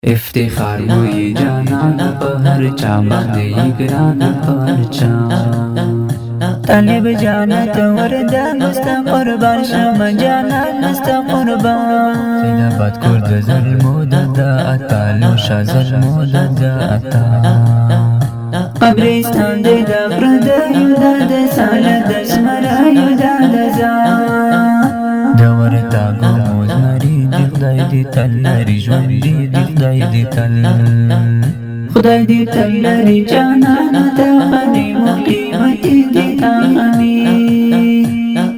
افتخار مو یې جانانه په هر چا باندې یې ګرانه په هر چا. طالب جانه ته وردګو ستا قربان شم، جانانه ستا قربان. سید آباد کور د زلمو د اتلو، شه زلمو د اتا. قبرستان دی د پردیو، دا د ساله د زمریو، دا د ځان. د وردګو مو زمري دي، خدای دې تل لري ژوندي دي، خدای دې تل. خدای دې تل لري جانانه، تا خمې مو قیمتي دي، تا خمې.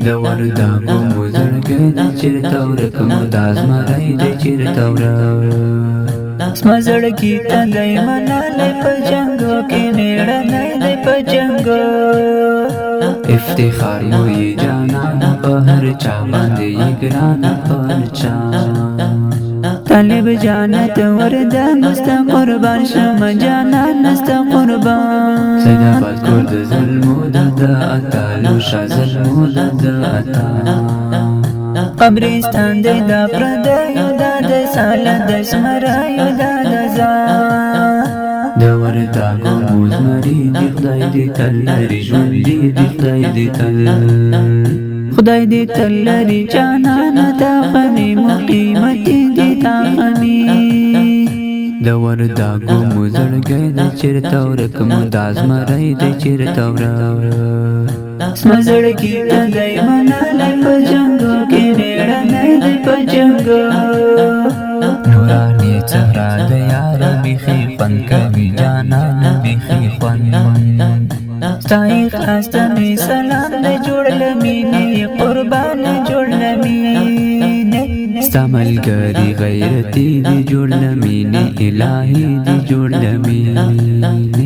د وردګو مو زړګی دی چېرته ورک مو دا زمری دی چېرته ورک. زما زړګي ته دی منلی په جنګو کې مېړنی دی په جنګو. افتخار مو یې جانانه په هر چا باندې یې ګرانه په هر چا. طالب جانه ته وردګو ستا قربان شم، جانانه ستا قربان. سید آباد کور د زلمو د اتلو، شه زلمو د اتا. قبرستان دی د پردیو، دا د ساله د زمریو، دا د ځان. د وردګو مو زمري دي، خدای دې تل لري ژوندي دي، خدای دې تل. خدای دې تل لري جانانه، تا خمې مو قیمتي دي، تا خمې. د وردګو مو زړګی دی چېرته ورک مو دا زمری دی چېرته ورک. زما زړګي ته دی منلی په جنګو کې مېړنی دی په جنګو. نوراني څهره د یار بیخي خوند کوي، جانانه بیخي خوند. ستا اخلاص ته مې سلام دی، جوړ له مینې قربان، جوړ له مینې. ستا ملګري غیرتي دي، جوړ له مینې الهي دي، جوړ له مینې.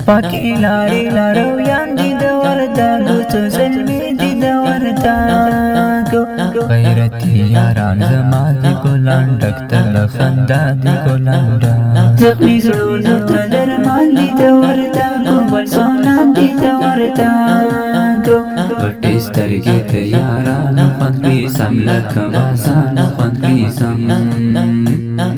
پاکې لارې لارویان دي د وردګو، څو زلمي دي د وردګو. غیرتي یاران زما دي، ګلان ډک تل خندا دي، ګلان ډک. زخمي زړونو ته درمان دي د وردګو، بل ځوانان دي د وردګو. غټې سترګې د یارانو خوند کړي سم، لکه بازانو خوند کړي سم.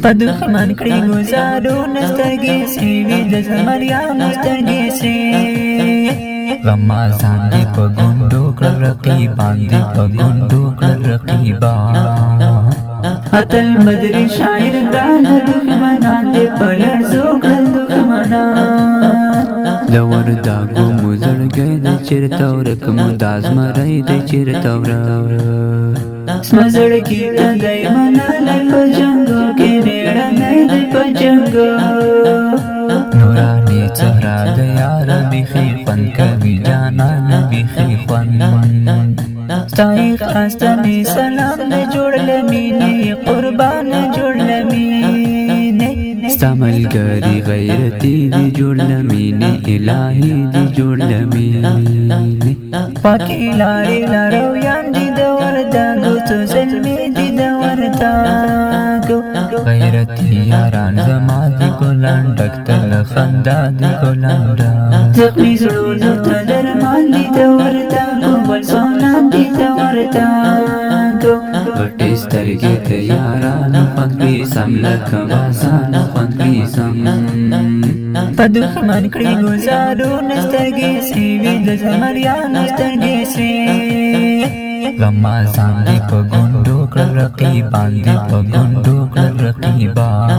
په دښمن کړي ګوزارونه سترګې سرې وي د زمریانو سترګې سرې. غمازان دي په ګونډو کړل رقیبان دي، په ګونډو کړل رقیبان. اتل بدري شاعر ګرانه، دښمنان دې په لړزو کړل دښمنان. د وردګو مو زړګی دی چېرته ورک مو دا زمری دی چېرته ورک. زما زړګي ته دی منلی په جنګو کې مېړنی دی په جنګو. نوراني څهره د یار بیخي خوند کوي، جانانه بیخي خوند. ستا اخلاص ته مې سلام دی، جوړ له مینې قربان، جوړ له مینې. ستا ملګري غیرتي دي، جوړ له مینې الهي دي، جوړ له مینې. پاکې لارې لارویان دي د وردګو، څو زلمي دي د وردګو. غیرتي یاران زما دي، ګلان ډک تل خندا دي، ګلان ډک. زخمي زړونو ته درمان دي د وردګو، بل ځوانان دي د وردګو. غټې سترګې د یارانو خوند کړي سم، لکه بازانو خوند کړي سم. په دښمن کړي ګوزارونه سترګې سرې وي د زمریانو سترګې سرې. غمازان دي په ګونډو کړل رقیبان دي، په ګونډو کړل رقیبان.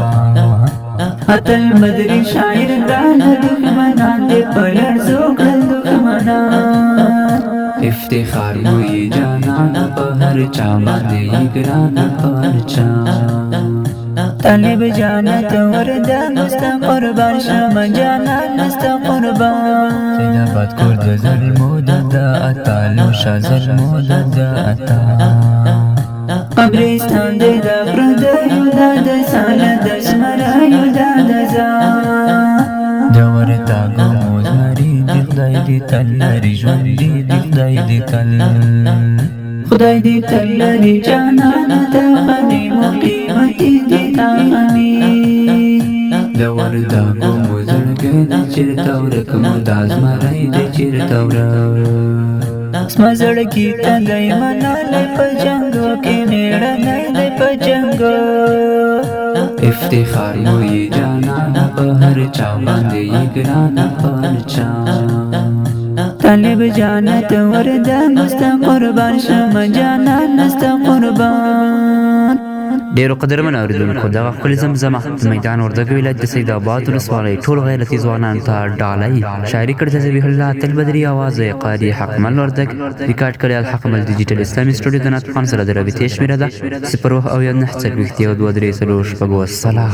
اتل بدري شاعر ګرانه، دښمنان دې په لړزو کړل دښمنان. افتخار مو یې جانانه په هر چا باندې یې ګرانه په هر چا. طالب جانه ته وردګو ستا قربان شم، جانانه ستا قربان. سید آباد کور د زلمو د اتلو، شه زلمو د اتا. قبرستان دی د پردیو، دا د ساله د زمریو، دا د ځان. د وردګو مو زمري دي، خدای دې تل لري ژوندي دي، خدای دې تل. خدای دې تل لري جانانه، تا خمې مو قیمتي دي، تا خمې. د وردګو مو زړګی دی چېرته ورک مو دا زمری دی چېرته ورک. زما زړګي ته دی منلی په جنګو کې مېړنی دی په جنګو. افتخار مو یې جانانه، په هر چا باندې یې ګرانه، په هر چا. طالب جانت ورده ستا قربان شم، جانان ستا قربان. ډیرو قدرمن اوریدونکو، دغه ښکلې زمزمه د میدان وردګو ولایت د سید آباد ولسوالۍ ټول غیرتي ځوانانو ته ډالۍ. شاعري کړې د ذبیح الله تل بدري، اواز یې قاري حقمل وردګ، ریکارډ کړی الحقمل ډیجیټل اسلامي سټوډیو. د نعت خوان سره د رابطې شمېره ده 0 او 9 40 1 2 3 4 6. سلام.